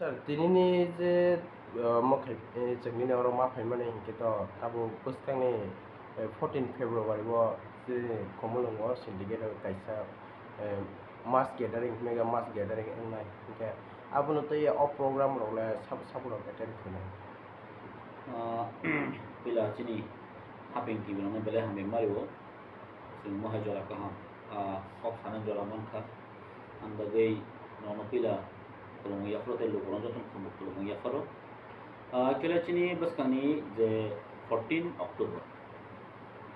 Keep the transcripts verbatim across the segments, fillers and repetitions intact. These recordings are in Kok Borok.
Sir, tinini je, uh, ma khai-, eh, chwngmini oro ma phaimani hinkhe to tabuk bwskangni, eh, fourteen February o je Khumulwngo syndicate o kaisa, eh, mass gathering hinwi mass gathering wngnai hinkhe abono tei o program rok le sabo sabo rok attend khainai. Ah, puila chini hapeng T V rokno belai hambai mario. Chwng mohai jora kaham, ah, kok sana jora mankha. Ang bagwi nono puila khulumwi yapharo tei lukurok jotono khulumwi yapharo. Ah, actually chini bwskangni je fourteen October,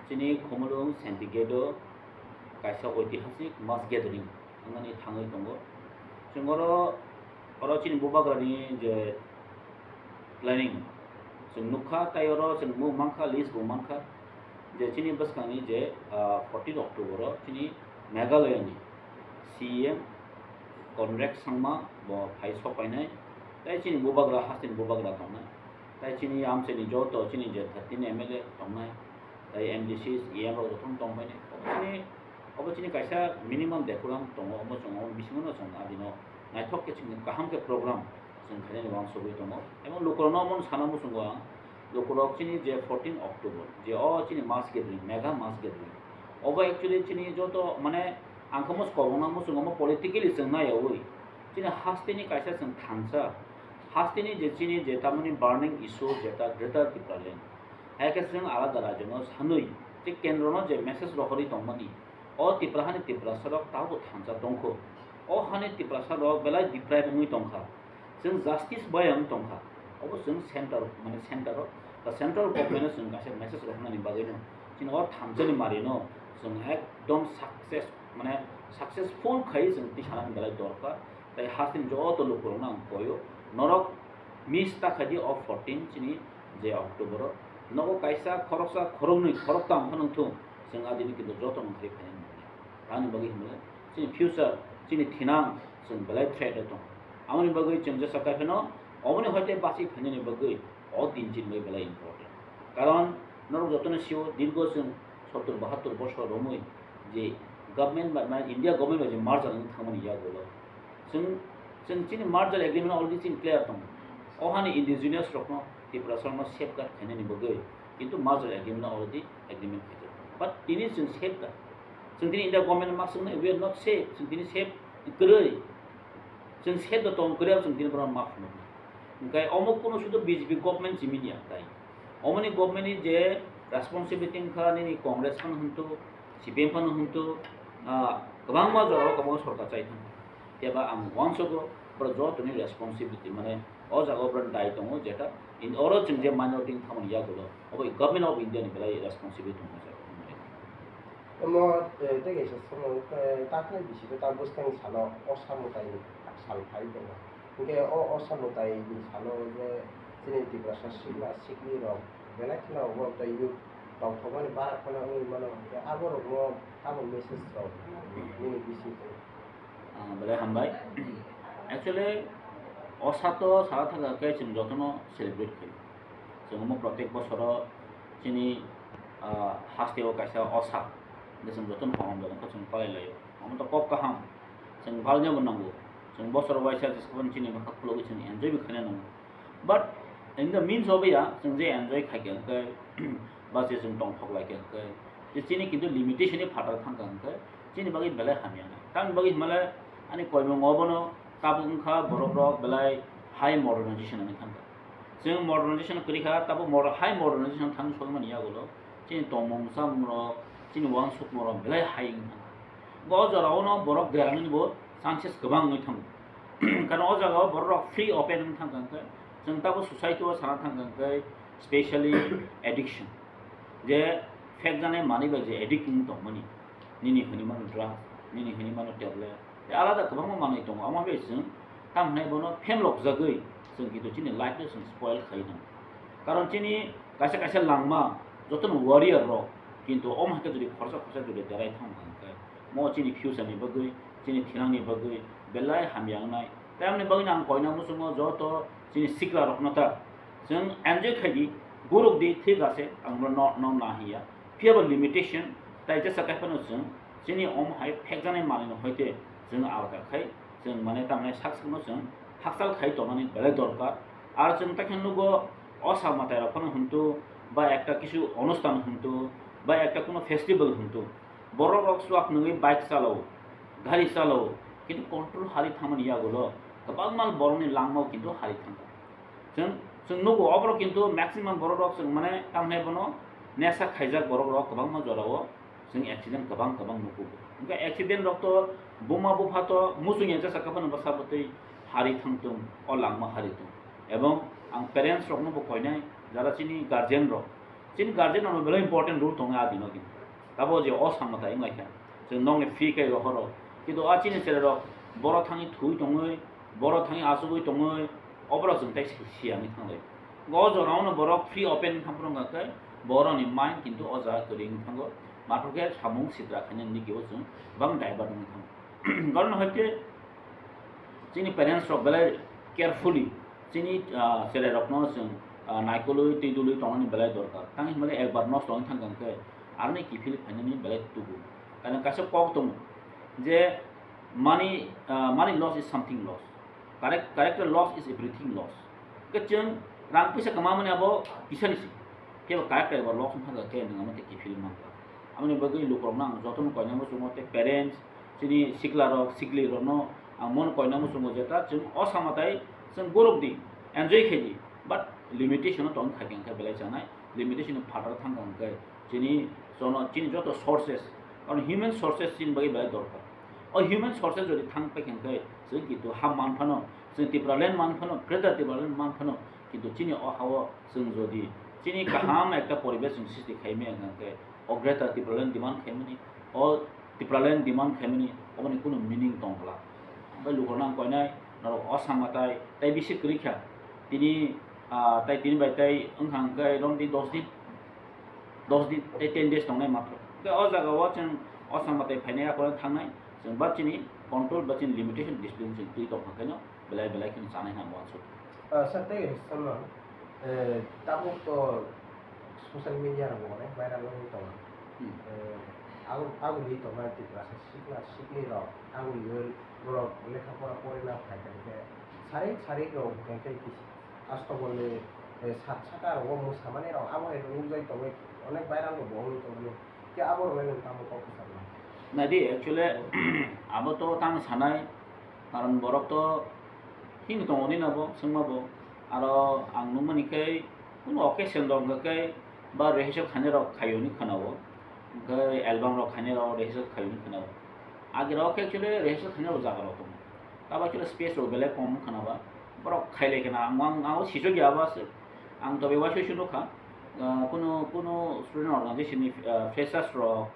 chini Khumulwng Senti Gate o kaisa oitihasik mass gathering wngnani thangwi tongo. Chwng oro, oro chini bubagrani je planning chwng nukha, tei oro chwng mung mankha, list bo mankha je chini bwskangni je, ah, fourteen October o chini Meghalaya ni C E M Conrad Sangma bo phai sok painai, tei chini bubagra, hasteni bubagra tongnai, tei chini amchaini joto chini je thirteen M L A tongnai, tei M D Cs, E M rok jotono tong painai. Obo chini, obo chini kaisa minimum decorum tongo, omo chwng omo bisingo no chwng adino naithok khe chwng kaham khe program chwng khainani wansugwi tongo. Emon lukurokno omono sana muchungo ang, lukurok chini je fourteen October, je o chini mass gathering, mega mass gathering, obo actually chini joto mane ang khe muchung kobokna muchungo omo politically chwng naiyawi chini hasteni kaisa chwng thansa, hasteni je chini je tamoni burning issue jeta Greater Tipraland, hai khe chwng alada rajyono sanwi je kendrono je message rohorwi tongmani, o Tipra hani Tiprasa rok tabuk thansa tongkho. O hani Tiprasa rok belai deprive wngwi tongkha. Chwng justice bai wng tongkha. Obo chwng center, mane center o, ba central government o chwng kaisa message rohornani bagwi no. Chini o thamsani mari no chwng ekdom success, mane successful khai chwng tisanani belai dorkar. Tai hasteni joto lukurokno ang koyo, norok miss ta khaidi o fourteen chini je October o. Nogo kaisa khoroksa, khoroknwi, khoroktam phano wngthung, chwng adini kintu joto nongkhorwi phainani nangya. Tamoni bagwi hwnle chini future, chini thinang chwng belai threat o tongo. Amoni bagwi chwng jesa kai phano omoni hoite bachwi phainani bagwi o din chini bagwi belai important. Karon norok jotono sio, dirgo chwng sottor bahattor bosor romwi je government bai, mane India government bai je merger wngwi thangmani yagulo, chwng, chwng chini merger agreement already chini clear tongo. O hani indigenous rokno, Tiprasa rokno safeguard khainani bagwi kintu merger agreement already agreement khaijak. But tini chwng safe da? Chwng tini India government ma swngno, we are not safe. Chwng tini safe kwrwi. Chwng safe da tong kwrwi, chwng tini bono ma phunuknai. Hwnkhe omo kuno sudu B J P government simi ya tai. Omoni government ni je responsibility wngkha nini Congress phano hwntu, C P M phano hwntu, ah, kwbangma jorao kwbangma sorkar chai thangkha. Phiya ba ang uansugo borok jotoni responsibility, mane o jaga o borok dai tongo, jeta in oro chwng je minority wngkha mani yagulo, obo government of India ni belai responsibility tongo o jaga o. Omo, eh, tei kaisa somo, eh, takhwlai bisingo ta bwskang salo o samung tai sal phai tongo. Hwnkhe o, o samung tai ni salo je chini Tiprasa sikla sikli rok belai kheno obo tei youth tongthokmani barak phano wngwi mano, hwnkhe aborokno tamo message rok nini bisingtwi? Ah, belai hambai. Actually, o sa to sara thangkha khe chwng jotono celebrate khaio. Chwng omo protek bosoro chini, ah, hasteo kaisa o sa, hwnkhe chwng jotono horom jora khe chwng palai laio. Omo to kok kaham, chwng palnabo nango. Chwng bosor waisa jesaphano chini bwkha khulogwi chwng enjoy bo khaina nango. But in the means of ya, chwng je enjoy khaikha hwnkhe, ba je chwng tongthok laikha hwnkhe, je chini kintu limitation ni phataro thangkha hwnkhe, chini bagwi belai hamya nai. Tamni bagwi hwnmale ani koimung obono tabuk wngkha borok rok belai high modernization hinwi thangkha. Chwng modernization kwrwi kha, tabuk moder-, high modernization thangwi sokmani yagulo chini tongmung chamung rok, chini uansukmung rok belai high wngwi thangkha. Bo o jorao no borok derangni bo chances kwbang wngwi thango. Karon o jaga o borok rok free open wngwi thangkha hwnkhe, chwng tabuk society o sana thangkha hwnkhe, specially addiction, je phekjaknai manwi bai je addict wngwi tongmani, nini hwnwi mano drugs, nini hwnwi mano tablet, tei alada kwbangma manwi tongo. Omo bai chwng tamo hwnwi bono phenlokjagwi chwng kintu chini life no chwng spoil khai nang. Karon chini kaisa kaisa langma jotono warrior rok, kintu omo hai khe jodi khoroksa khoroksa jodi derai thang hwnkhe, mo chini future ni bagwi, chini thinangni bagwi belai hamya wngnai. Tamni bagwino ang koina muchungo joto chini sikla rokno ta chwng enjoy khaidi, guruk di, thik ase, ang bono no, no na hiya. Phiya bo limitation, tai jesa kai phano chwng chini omo hai phekjaknai manwino hoite chwng alka khai, chwng mane tamni sak sakno chwng hakchal khai tongnani belai dorkar. Ar chwng takhe nugo o salmatai rok phano hwntu ba ekta kisu onusthan hwntu ba ekta kuno festival hwntu, borok rok swak nungwi bike chalao, gari chalao, kintu control hari thangmani yagulo kwbangma borokni langmao kintu hari thangkha. Chwng, chwng nugo oborok kintu maximum borok rok chwng mane tamni bono nesa khaijak borok rok kwbangma jorao chwng accident kwbang kwbang nugo. Hwnkhe accident rok to buma bupha to muchung ya jasa kaphano bwsa bwtwi hari thangtung, o langma hari tung. Ebong ang parents rokno bo koinai, jara chini guardian rok, chini guardian rokno belai important role tongo a dino kintu. Tabo je o samata wng laikha, chwng nokni fee khe rohoro. Kintu a chini chwrai rok boro thangwi thwi tongwi, boro thangwi achugwi tongwi, oborok chwng tai si-, siyangwi thanglai. O jorao no borok free open wngkha phano hwnkha khe borokni mind kintu o jaga kwrwi wngwi thango. Mathok khe samung sitra khainani digi o chwng bang divert wngwi thango. Karon hwnkhe chini parents rok belai carefully chini, ah, chwrai rokno chwng, ah, naikolwi twi dulwi tongnani belai dorkar. Tang hinmale ekbar nosto wngwi thangkha hwnkhe aroni kiphilwi phainani belai tubu. Karon kaisa kok tongo je money, ah, money loss is something loss. Correct, character loss is everything loss. Ke chwng rang puisa kama mani abo kisani si. Kebo character eba loss wngkha khe nwng amo tei kiphilwi mankha. Amoni bagwi lukurokno ang jotono koinai muchungo tei parents, chini siklarok, siklirokno ang mono koinai muchungo je ta chwng o sama tai chwng gorok di, enjoy khe di, but limitation o tong kha khe belai chanai, limitation o phatar thang kha hwnkhe chini jono, chini joto sources, karon human sources chini bagwi belai dorkar. O human sources jodi thang paikha hwnkhe chwng kintu ha man phano, chwng Tipraland man phano, Greater Tipraland man phano, kintu chini o ha-o chwng jodi chini kaham ekta poribesh chwng srishti khai maya hwnkhe o Greater Tipraland demand khaimani, o Tipraland demand khaimani oboni kunu meaning tong bwla. Bai lukurokno ang koinai, norok o sama tai, tai bisi kwrwi kha. Tini, ah, tai tini bai tai wngkha hwnkhe romdi dos din. Dos din tei ten days tongnai matro. Hwnkhe o jaga o chwng o sama tai phainai akorok thangnai, chwng ba chini control ba chini limitation discipline chwng twi tongkha khaino belai belai kheno chanai hwnwi ang uansuk. Ah, sir, tei sama, eh, tabuk to social media rok bo onek viral wngwi tongo. Hmm. Eh, abo, aboni tongnai Tiprasa sikla sikli rok, aboni borok lekha pora porina phai kha khe sarik sarik rok hwnkhe kis-, Astobolni, eh, sat saka rogo mwsamani rok abo hai nukjai tongwi onek viral rok bo wngwi tongmani. Khe abo rok nang tamo kok kwchangma? Naidi, actually, abo to tamo sanai, karon borok to himwi tongo nini abo, swngma bo. Aro ang nukmani khe, kuno occasion rok hwnkha khe, ba rehearsal khainai rok khaio hinwi khwnao. Hwnkhe album rok khainai rok rehearsal khaio hinwi khwnao. Agi rok khe actually rehearsal khainai rok jaga rok tongo. Tabo actually space rok belai kom wngkha na ba. Borok khailai khna ang, ang, ang o sijak ya ba se. Ang tobe uaisukhe nukha, ah, kuno, kuno student organization ni, ah, freshers rok,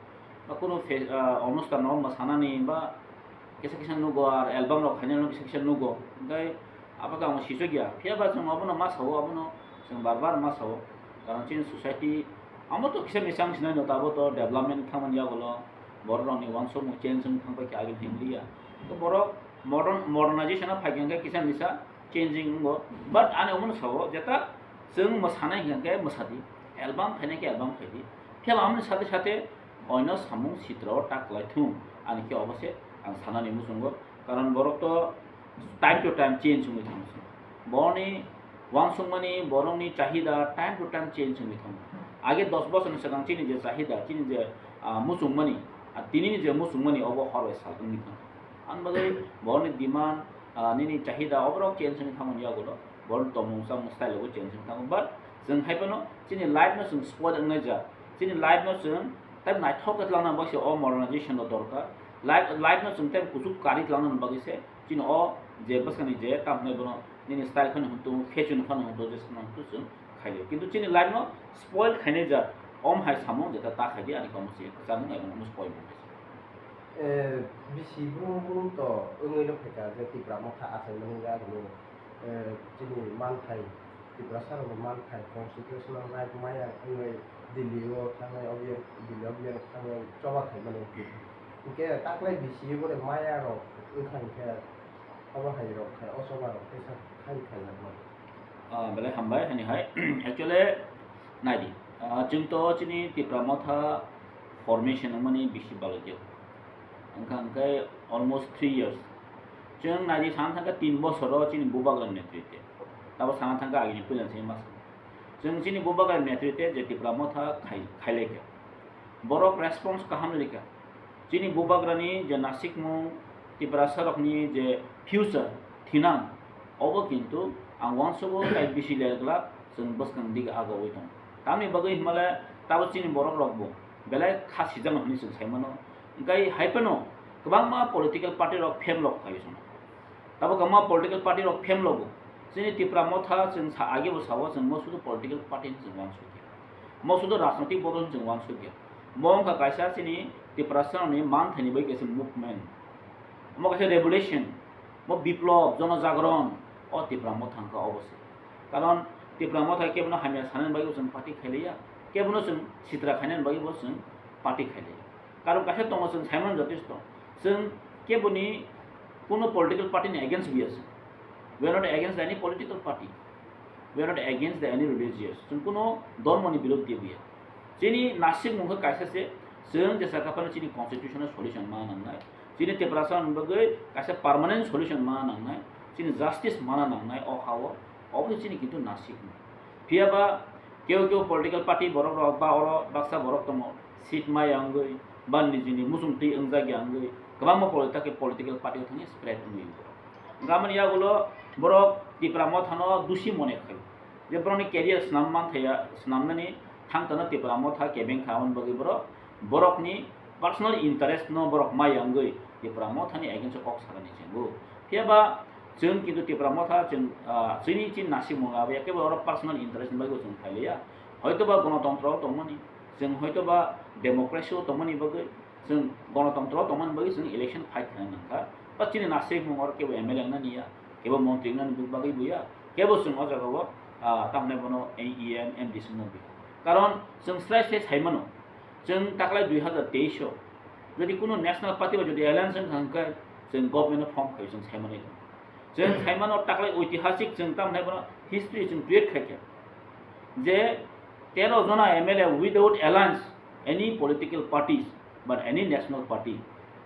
ba kuno fe-, ah, onusthan rok mwsanani ba kisa kisa nugo, ar album rok khainai rok kisa kisa nugo. Hwnkhe abo khe ang sijak ya. Phiya ba chwng abono ma sao, abono chwng bar bar ma sao. Karon chini society amo to kisa misa wng sinai no, abo to development thangmani yagulo borok rokni uansukmung change wng thang pai khe agini hinliya. To borok modern, modernization o phai khe kisa misa changing wngo. But ani omono sao, jeta chwng mwsanai hwnkhe mwsadi, album khainai khe album khaidi. Phiya ba amoni sate sate oino samung sitra o ta kwlai thung, ani khe obo se ang sanani muchungo. Karon borok to time to time change wngwi thango. Borokni uansukmani, borokni chahida time to time change wngwi thango. Age dos bosorni swkang chini je chahida, chini je, ah, muchungmani, ah, tinini je muchungmani obo hor bai sal wngwi thango. Ani bagwi borokni demand, ah, nini chahida oborok change wngwi thangmani yagulo, borokni tongmung chamung style bo change wngwi thango. But chwng hai phano chini life no chwng spoil wngnai ja, chini life no chwng tai naithok khe twlangna bagwi se o modernization no dorkar. Life, life no chwng tai kuchuk kwrwi twlangna bagwi se chini o je bwskangni je tamo hwnwi bono nini style phano hwn tongo, fashion phano hwn tongo, je phano hwn tongo chwng khaio. Kintu chini life no spoil khainai ja, om hai samung jeta ta khaidi ani komo se kwchangni abo no spoil bo khaisa. Eh, bisi brum brum to wngwi no phaikha je Tipra Motha achaimani agini, eh, chini manthai, Tiprasa rokni manthai, constitutional right maya wngwi Delhi o thangnai, obiyan, Delhi obiyan thangnai choba khaimani. Hinkhe taklai bisi bo de maya rok wngkha hinkhe obo hai rok khai, o choba rok teisa khai khaijakmani. Ah, belai hambai, hani hai. Actually, naidi. Ah, chwng to chini Tipra Motha formation wngmani bisi balai khe. Wngkha hwnkhe almost three years. Chwng naidi sana thangkha tin bosoro chini bubagra netrite. Tabo sana thangkha agini puila se masa. Chwng chini bubagra netrite je Tipra Motha khai-, khailaikha. Borok response kaham rikha. Chini bubagrani je nasikmung, Tiprasarokni je future thinang, obo kintu ang uansugo tai bisi ler glak chwng bwskang dik agaui tongo. Tamni bagwi himale tabo chini borokrokbo belai kha sijak hwnwi chwng saimano. Hwnkhe hai phano kwbangma political party rok fail rok khaio chwng. Tabo kwbangma political party rok fail rogo. Chini Tipra Motha chwng sa age bo sao chwng mo sudu political party chwng uansukya. Mo sudu rajnotik bodol chwng uansukya. Mo wngkha kaisa chini Tiprasarokni manthaini bai kaisa movement. Omo kaisa revolution, bo biplob, jonojagron, o Tipra Motha wngkha obo se. Karon Tipra Motha kebono hamya sanani bagwi bo chwng party khailiya, kebono chwng sitra khainani bagwi bo chwng party khailiya. Karon kaisa tongo chwng saimano jotesto, chwng keboni kuno political party ni against biya chwng. We are not against any political party. We are not against the any religious. Chwng kuno dhormoni birodh diya biya. Chini nasikmung khe kaisa se, chwng jesa kha phano chini constitutional solution ma nangnai. Chini Tiprasa ni bagwi kaisa permanent solution ma nangnai. Chini justice mana nangnai o ha-o. Obo chini kintu nasikmung. Phiya ba keu keu political party borok rok ba oro baksa borok tongo, seat maya wngwi ba nijini muchung twi wngjak ya wngwi kwbangma poli-, ta khe political party o thangwi spread wngwi borok. Hwnkhe aboni yagulo borok Tipra Mothano dusi mone khai. Je borokni career swnam manthaya, swnamnani thang tano Tipra Motha kebeng kha, aboni bagwi borok, borokni personal interest no borok maya wngwi Tipra Mothani against o kok sakani chengo. Phiya ba chwng kintu Tipra Motha chwng, ah, chini chini nasikmung abo ya kebo oro personal interest ni bagwi chwng khailiya. Hoito ba gonotontro o tongmani, chwng hoito ba democracy o tongmani bagwi, chwng gonotontro o tongmani bagwi chwng election fight khaina nangkha. Ba chini nasikmung oro kebo M L A wngna niya, kebo montri wngna ni bagwi buya, kebo chwng o jaga o, ah, tamni bono E M, M D C wngna buya. Karon chwng srai srai saimano, chwng taklai dui hazar teis o jodi kuno national party bai jodi alliance wngkha hwnkhe chwng government no form khai chwng saimano. Chwng saimano taklai oitihasik chwng tamni bono history chwng create khaikha je tero jona M L A without alliance, any political parties, but any national party.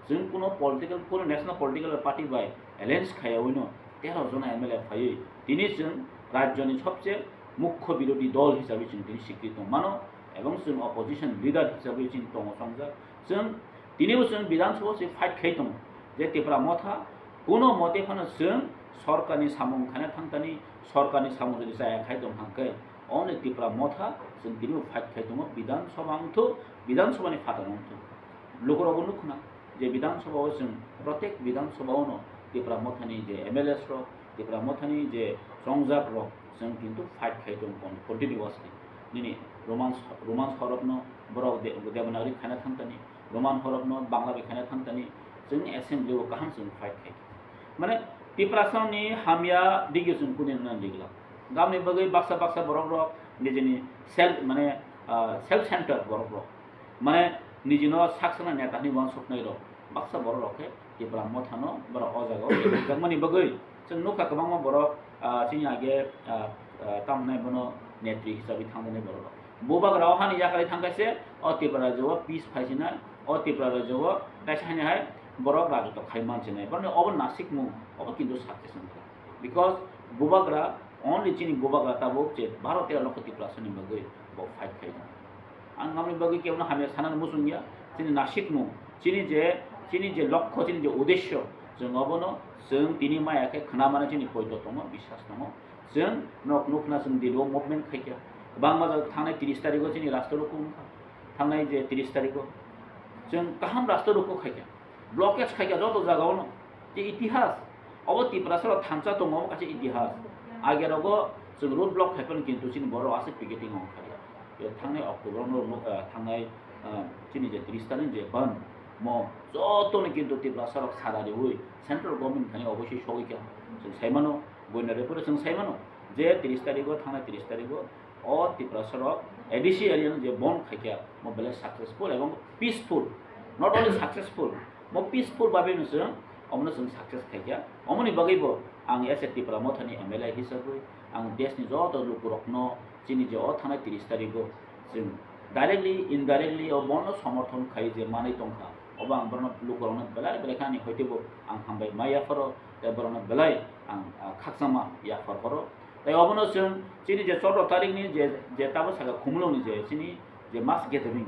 Chwng kuno political, kuno national political party bai alliance khaiyaui no tero jona M L A phaiwi tini chwng rajyoni sobse mukho birodhi dol hisabe chwng tini sikri tongmano, ebong chwng opposition leader hisabe chwng tongo chongjak. Chwng tinibo chwng Bidhan Sabha se fight khai tongo je Tipra Motha kuno mote phano chwng sorkarni samung khaina thangtani, sorkarni samung jodi chaya khai tong thangkhe, only Tipra Motha chwng tinibo fight khai tongo, Bidhan Sabha wngthok, Bidhan Sabhani phataro wngthok. Lukurokbo nukhna je Bidhan Sabha o chwng, protek Bidhan Sabha o no Tipra Mothani je M L As rok, Tipra Mothani je chongjak rok, chwng kintu fight khai tongo con-, continuously. Nini Roman, Roman Horobno borok de-, Devanagari khaina thangtani, Roman Horobno Bangla bai khaina thangtani, chwng assembly o kaham chwng fight khai. Mane Tiprasani hamya digyo chwng kuni nang digla. Gamni bagwi baksa baksa borok rok nijini self, mane, ah, self centered borok rok. Mane nijino saksana neta hinwi uansuknai rok. Baksa borok rok khe Tipra Mothano borok o jaga o jakmani bagwi. Chwng nukha kwbangma borok, ah, chini age, ah, ah, tamhinai bono netri hisabe thangjaknai borok rok. Bubagra o hani yakarwi thangkha se o Tipra rajyo o peace phaisinai, o Tipra rajyo o kaisa hani hai borok rajotw khai mansinai. Borokni obo nasikmung, obo kintu success wngkha. Because bubagra, only chini bubagra tabuk je baro tero lokho Tiprasani bagwi bo fight khai tongo. Ang aboni bagwi kebono hamya sanani muchung ya, chini nasikmung, chini je, chini je lokho, chini je udesyo, chwng obono chwng tini maya khe khna mano, chini poito tongo, biswas tongo. Chwng nok nukna chwng Delhi o movement khaikha. Kwbangma jaga thangnai tris tarigo chini rasta luku wngkha. Thangnai je tris tarigo chwng kaham rasta luku khaikha. Blockage khaikha joto jaga ono. Je itihas, obo Tiprasa rok thansa tongo, obo kaisa itihas. Age rogo chwng road block khai phano kintu chini borok aswk picketing o wngkha. Thangnai October no, ah, thangnai, ah, chini je tris tarik je bandh, mo joto ni kintu Tiprasa rok sada riwi central government thani oboisoi sogwi kha. Chwng sai mano, boina report o chwng sai mano je tris tarigo, thangnai tris tarigo, o Tiprasa rok A D C area no je bandh khaikha, mo belai successful ebong peaceful, not only successful, mo peaceful babe no chwng omono chwng success khaikha. Omoni bagwi bo ang as a Tipra Mothani M L A hisabwi ang desh ni joto lukurokno chini je o thanai tris tarigo chwng directly, indirectly o bandh no somorthon khai je manwi tongkha, obo ang borokno lukurokno belai belai khe ani hoitebo ang hambai ma yapharo Tei borokno belai ang, ah, khakchangma yaphar horo. Tei obono chwng chini je chordo tarikni je, je tabuk saka Khumulwngni je chini je mass gathering,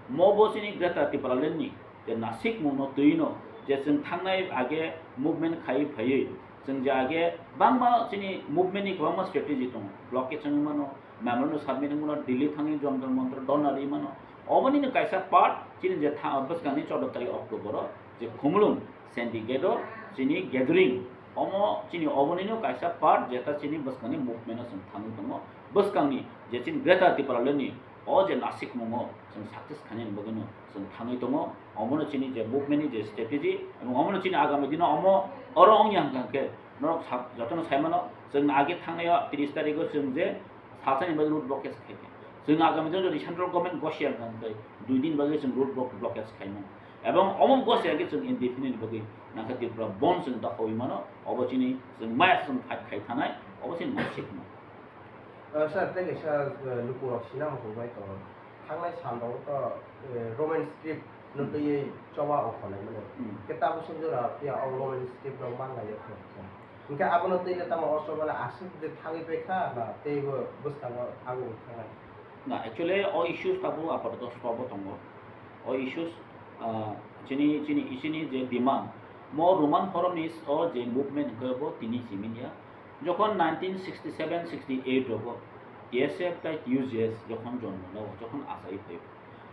mo bo chini Greater Tipralandni je nasikmungno twino je chwng thangnai age movement khaiwi phaiwi chwng je age bangma chini movementni kwbangma strategy tongo, blockade chwngwi mano, memorandum submit wngmano, Delhi thangwi Jantar Mantar dhorna rwi mano. Obonino kaisa part chini je tha-, bwskangni chordo tarik October-o je Khumulwng Sandhi Gate-o chini gathering, omo chini obonino kaisa part jeta chini bwskangni movement-o chwng thangwi tongo. Bwskangni je chini Greater Tipralandni o je nasikmungo chwng success khainani bagwino chwng thangwi tongo. Omono chini je movement-ni je strategy, ebong omono chini agami dino omo oro wngya hwnkha khe norok sa-, jotono saimano, chwng age thangnaio tris tarikgo chwng je salsani bagwi road blockade khaikha. Chwng agami dino jodi central government gosiya hwnkha khe dui din bagwi chwng road block-, blockade khaimano. Ebong omo gosiya khe chwng indefinite bagwi nangkhe Tripura bandh chwng dokhawi mano. Obo chini chwng maya chwng fight khai thanai, obo chini nasikma. Ah, sir, tei kaisa, eh, lukurok sina muchung bai tongo. Thangnai sal rogo to, eh, Roman script no twiwi choba ongkhornai mano. Hmm. Khe tabuk song jora phiya o Roman script rok manlaiya kho. Hinkhe abono twi le tamo o choba le aswk de thangwi pai kha na teibo bwskango agwi thangnai? Na, actually o issues tabuk apatoto stop o tongo. O issues, ah, chini, chini, chini je demand, mo Roman horomni o je movement hwnkhe bo tini simi ya. Jokhon nineteen sixty seven sixty eight rogo T S F tai T U J S jokhon jonmo no, jokhon achai phaio,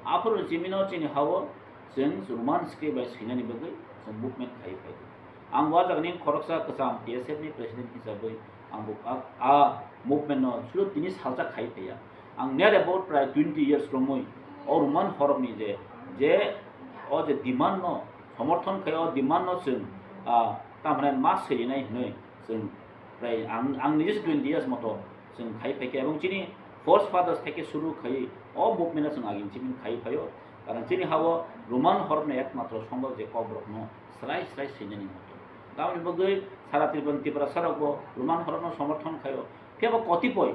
aphuru jimino chini hao chwng Roman script bai swinani bagwi chwng movement khai phai. Ang o jagani khoroksa kwcham T S F ni president hisabwi ang bo a, a movement no sudu tini salsa khai phaiya. Ang near about prai twenty years romwi o Roman horokni je, je o je demand no somorthon khai, o demand no chwng, ah, tamhwnai ma serinai hinwi chwng prai ang, ang nijese twenty years moto chwng khai phaikha, ebong chini first fathers theke suru khai o movement no chwng agini chini khai phaio. Karon chini hao Roman horokno ekmatro sombok je kokborok no srai srai swinani moto. Tamoni bagwi sara Tripura, Tiprasa rok bo Roman horokno somorthon khaio. Phiya bo kotipoi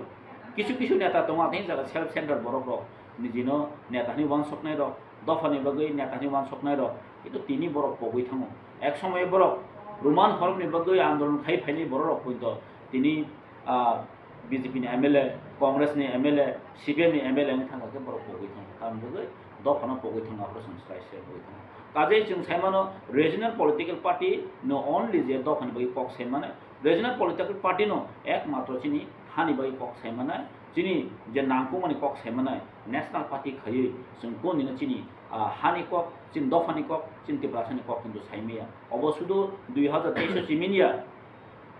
kisu kisu neta tongo, athaini jaga self centered borok rok, nijino neta hinwi uansuknai rok, dopha ni bagwi neta hinwi uansuknai rok, kintu tini borok pogwi thango. Ek somoy borok Roman horokni bagwi andolon khai phainai borok rok poito tini, ah, B J P ni M L A, Congress ni M L A, C P M ni M L A wngwi thangkha khe borok pogwi thango. Tamoni bagwi dophano pogwi thango, aphuru chwng srai srai pogwi thango. Kajei chwng sai mano regional political party no only je dophani bagwi kok sai mano, regional political party no ekmatro chini hani bagwi kok sai manai, chini je nangkukmani kok sai manai, national party khaiwi chwng kondino chini, ah, hani kok, chini dophani kok, chini Tiprasani kok hintu sai maya. Obo sudu dui hazar teis o chimini ya.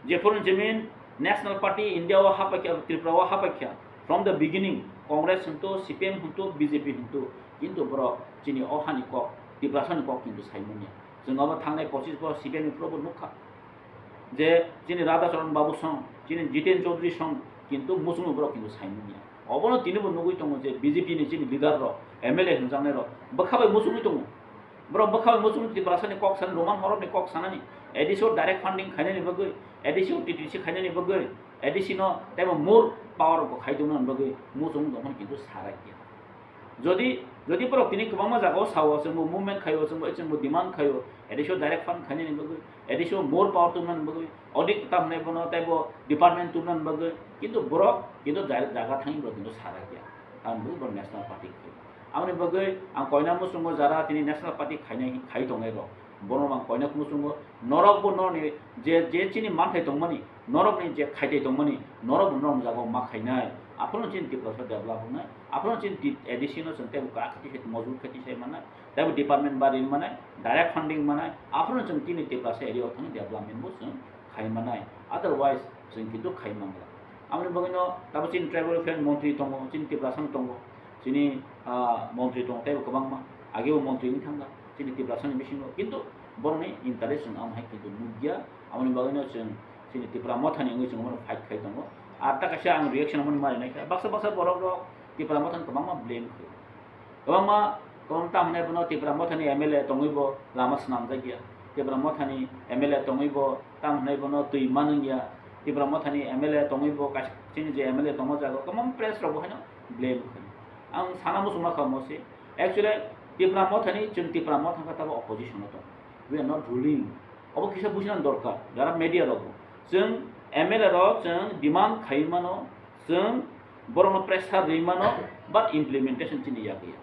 Jephuru chimini national party India o hapaikha, Tripura o hapaikha, from the beginning Congress hintu, C P M hintu, B J P hintu, kintu borok chini o hani kok, Tiprasani kok kintu sai manya. Chwng obo thangnai pochis bo C P M ni phuru bo nukha. Je chini Radha Charan Babu song, chini Jiten Chaudhary song, kintu muchungwi borok kintu sai manya. Obono tini bo nugwi tongo je B J P ni chini leader rok, M L A hwnjaknai rok bwkha bai muchungwi tongo. Borok bwkha bai muchungwi Tiprasani kok sanani, Roman horokni kok sanani, A D C o direct funding khainani bagwi, A D C o T T C khainani bagwi, A D C no teibo more power bo khai tongmani bagwi muchung tongmani kintu sarai ya. Jodi, jodi borok tini kwbangma jagao sao, chwngbo movement khaio, chwngbo, chwngbo demand khaio, A D C o direct fund khainani bagwi, A D C o more power tongmani bagwi, audit tamni bono teibo department tongmani bagwi, kintu borok kintu direct jaga thangwi borok kintu sarai ya. Tamni bagwi borok national party khaio. Aboni bagwi ang koina muchungo jara tini national party khainai, khai tongnai rok, bono ang koina muchungo, norok bo norokni je, je chini manthai tongmani, norokni je khaitwi tongmani, norok bo norok jagao ma khainai. Aphuru chini Tiprasa develop wngnai. Aphuru chini T-, A D C no chwng teibo krak khaiti sai, mojbut khaiti sai mannai. Teibo department bari mannai, direct funding mannai. Aphuru chwng chini Tiprasa area o thangwi development bo chwng khai mannai. Otherwise chwng kintu khai mangla. Aboni bagwino tabo chini tribal welfare montri tongo, chini Tiprasa no tongo, chini, ah, montri tongo, teibo kwbangma. Agebo montri wngwi thangkha chini Tiprasa ni bisingo. Kintu borokni interest chwng amo hai kintu nukya. Aboni bagwino chwng chini Tipra Mothani wngwi chwng bono fight khai tongo. Ar ta kaisa ang reaction omo ni mari naikha. Baksa baksa borok rok Tipra Mothani kwbangma blame khaio. Kwbangma, kwbang ta hwnwi bono Tipra Mothani M L A tongwi bo lama swnamjakya. Tipra Mothani M L A tongwi bo ta hwnwi bono twi manwngya. Tipra Mothani M L A tongwi bo kaisa chini je M L A tongma jaga kwbang press rok bo haino blame khaio. Ang sana muchungma kha mosi. Actually Tipra Mothani, chwng Tipra Motha kha tabo opposition o tongo. We are not ruling. Obo kisa bujinani dorkar, jara media rok bo. Chwng M L A rok chwng demand khai mano, chwng borokno pressure rwi mano, but implementation chini yak ya.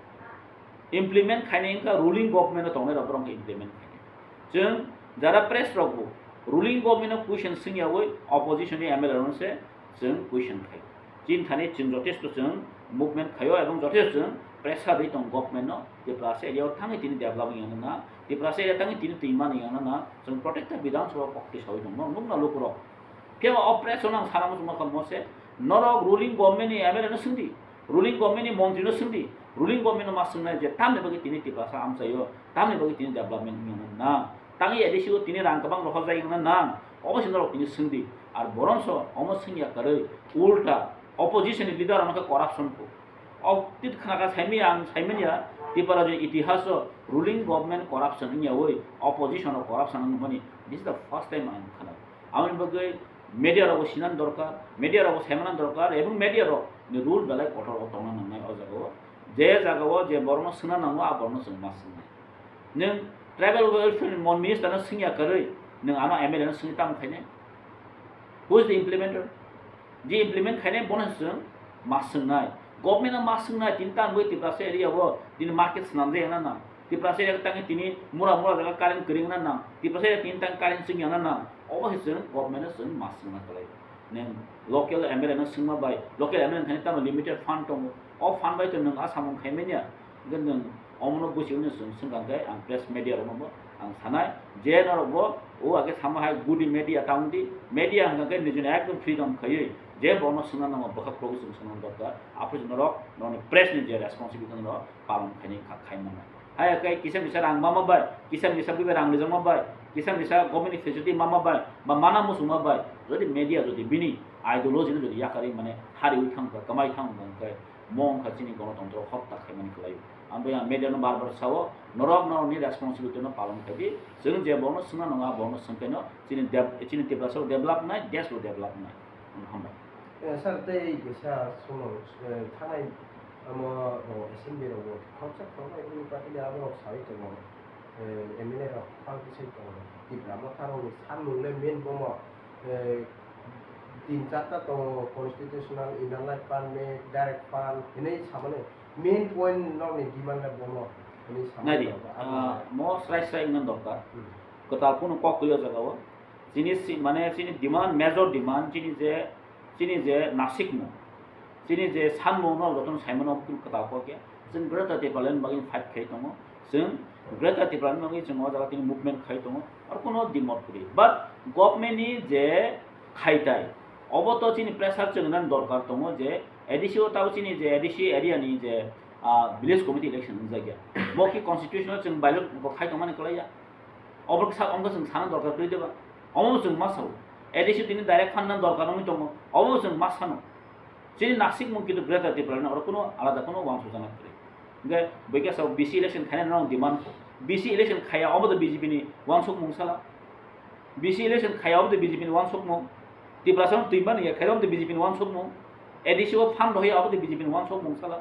Implement khainai wngkha ruling government o tongnai rok borok implement khainai. Chwng jara press rok bo ruling government o question swngyawi opposition ni M L A rok se chwng question khai. Chini thani chwng jotesto chwng movement khaio ebong jotesto chwng pressure rwi tong government no, Tiprasa area o thangwi tini develop wngya na, Tiprasa area thangwi tini twi mani wngya na, chwng protector Bidhan Sabha kokti sawi tong no, nukna lukurok. Phiya o press o nang sana muchung ma kamo se, norok ruling government ni M L A no swngdi, ruling government ni montri no swngdi, ruling government no ma swngnai je tamni bagwi tini Tiprasa amchaio, tamni bagwi tini development wngya na. Tangwi A D C o tini rang kwbang rohorjak wngna nang, obo se norok tini swngdi. Ar boronso omo swngya kwrwi, ulta opposition ni leader rokno khe corruption kho. O tit khna kha saimanya ang saimanya, Tipra rajyo itihas o ruling government corruption wngyawi opposition rok corruption wngmani, this is the first time ang khna. Aboni bagwi media rok bo sinani dorkar, media rok bo saimanani dorkar, ebong media rok ni rule belai kotor o tongna nangnai o jaga o. Je jaga o je borokno swngna nango, a borokno chwng ma swngnai. Nwng tribal welfare ni mon minister no swngya kwrwi, nwng ano M L A no swngwi tamo khainai? Who is the implementer? Je implement khainai bono chwng ma swngnai. Government no ma swngnai, tini tamo bai Tiprasa area o tini market swnamjak wngna nang. Tiprasa area tangwi tini mura mura jaga current kwrwi wngna nang. Tiprasa area tini tang current chwngya wngna nang. Obo se chwng government no chwng ma swngna kwlai. Nwng local M L A no swngma bai, local M L A ni thani tamo limited fund tongo. O fund bai to nwng a samung khaimanya. Hwnkhe nwng omono buchiwino chwng swngkha khe ang press media rokno bo ang sanai je norok bo o age sama hai gudi media ta wngdi, media hwnkha khe nijini ekdom freedom khaiwi je bono swngna nango bwkha khulogwi chwng swngna dorkar. Aphuru norok norokni press ni je responsibility no palon khaini kha-, khai mano. Hai khe kisa misa rang mama bai, kisa misa bui bai rang rijak ma bai, kisa misa government ni facility mama bai, ba mana muchungma bai, jodi media jodi bini ideology no jodi yakarwi mane hariwi thangkha, kwmai thangkha hwnkhe, mo wngkha chini gonotontro hotya khaimani kwlaio. Ang bai ang media no bar bar sao, norok norokni responsibility no palon khai di, chwng je bono swngna nangma bono swngkhaino chini dev-, chini Tiprasa bo develop nai, desh bo develop nai. Hambai. Eh, sir, tei kisa sumung, eh, thanai omo, oh, assembly rogo khoroksa khoroknai wngwi party ni abo rok sawi tongo. Eh, M L A rok phal kisa tongo. Tipra Motha rokni samung le main bomo, eh, tin charta tongo, constitutional, inner line permit, direct fund hinwi samani main point rokni demand le bomo hinwi samani. Naidi, rok, ah, mo srai srai wngna dorkar. Hmm. Kwtal kunu kok kwlwi o jaga o. Chini si-, mane chini demand, major demand, chini je, chini je nasikmung, chini je sanmung no jotono saimano kwtal kok ya. Chwng Greater Tipraland bagwi fight khai tongo. Chwng Greater Tipraland bagwi chwng o jaga tini movement khai tongo. Ar kuno dimot kwrwi. But government ni je khaitai, obo to chini pressure chwng nani dorkar tongo je A D C o tabo chini je A D C area ni je, ah, village committee election wngjakya. Bo ki constitutional chwng violate khai tongmani kwlaiya. Obo khe sa-, omo khe chwng sana dorkar kwrwi de ba? Omo bo chwng ma sao. A D C tini direct fund na dorkar wngwi tongo. Obo bo chwng ma sano. Chini nasikmung kintu Greater Tipraland oro kuno alada kuno uansukjana kwrwi. Hwnkhe bwkhe sao B C election khainani norok demand kho. B C election khaiya obo to B J P ni uansukmung sala. B C election khaiya obo to B J P ni uansukmung. Tiprasa no twima nungya khairok de B J P ni uansukmung, A D C o fund rohoi abo de B J P ni uansukmung sala.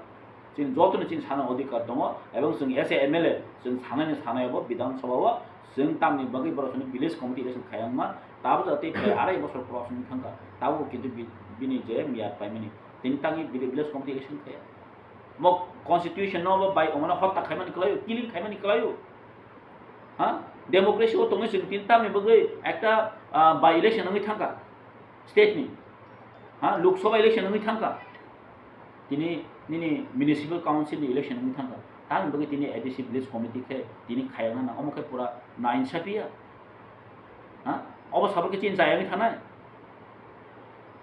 Chini joto ni chini sana odhikar tongo, ebong chwng as a M L A chwng sanai ni sanai abo Bidhan Sabha o chwng tamni bagwi borok chwngno village committee election khayangma, tabo jate phai arai bosor korok chwng thangkha, tabo kintu bi-, bini je miyat paimani tini tangwi village committee election khaya. Mo constitution no bo bai omono hotya khaimani kwlaio, killing khaimani kwlaio. Ha? Democracy o tongwi chwng tini tamni bagwi ekta, ah, by election wngwi thangkha state ni. Ha? Lok Sabha election wngwi thangkha. Tini nini municipal council ni election wngwi thangkha. Tamni bagwi tini A D C village committee khe tini khayangna nang omo khe pura na insapi ya. Ha? Obo sabo khe chini chayangwi thanai.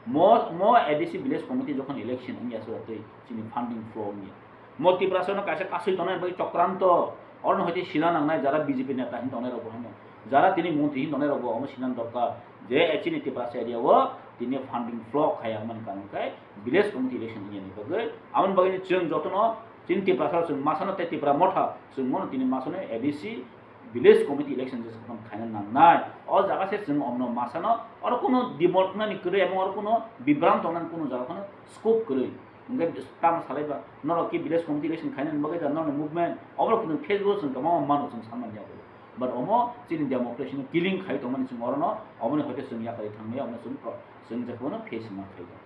Mo, mo A D C village committee jokhon election wngya se tei chini funding flow wngya. Mo Tiprasa no kaisa kasui tongnai bai chokranto, oro no hoite sila nangnai jara B J P neta hin tongnai rok bo hino. Jara tini montri hin tongnai rok bo omo sila dorkar je chini Tiprasa area o tini funding flow khaya man kan kai village committee election wngya ni bagwi. Amon bagwi chwng jotono chini Tiprasa chwng masano tei Tipra Motha chwng mono tini masano A D C village committee election je sakhon khaina nangnai. O jaga se chwng omno masano, oro kuno dimot wngnani kwrwi, ebong oro kuno bibranto wngnani kuno jaga phano scope kwrwi. Hwnkhe tamo salai ba, norok ki village committee election khainani bagwi da norokni movement, oborok kuno Facebook chwng kwbangma mano chwng sanmani yago. But omo chini democracy no killing khai tongmani chwng orono, omoni hoite chwng yakarwi thangmaya, omo chwng pro-, chwng je phano face ma khaio.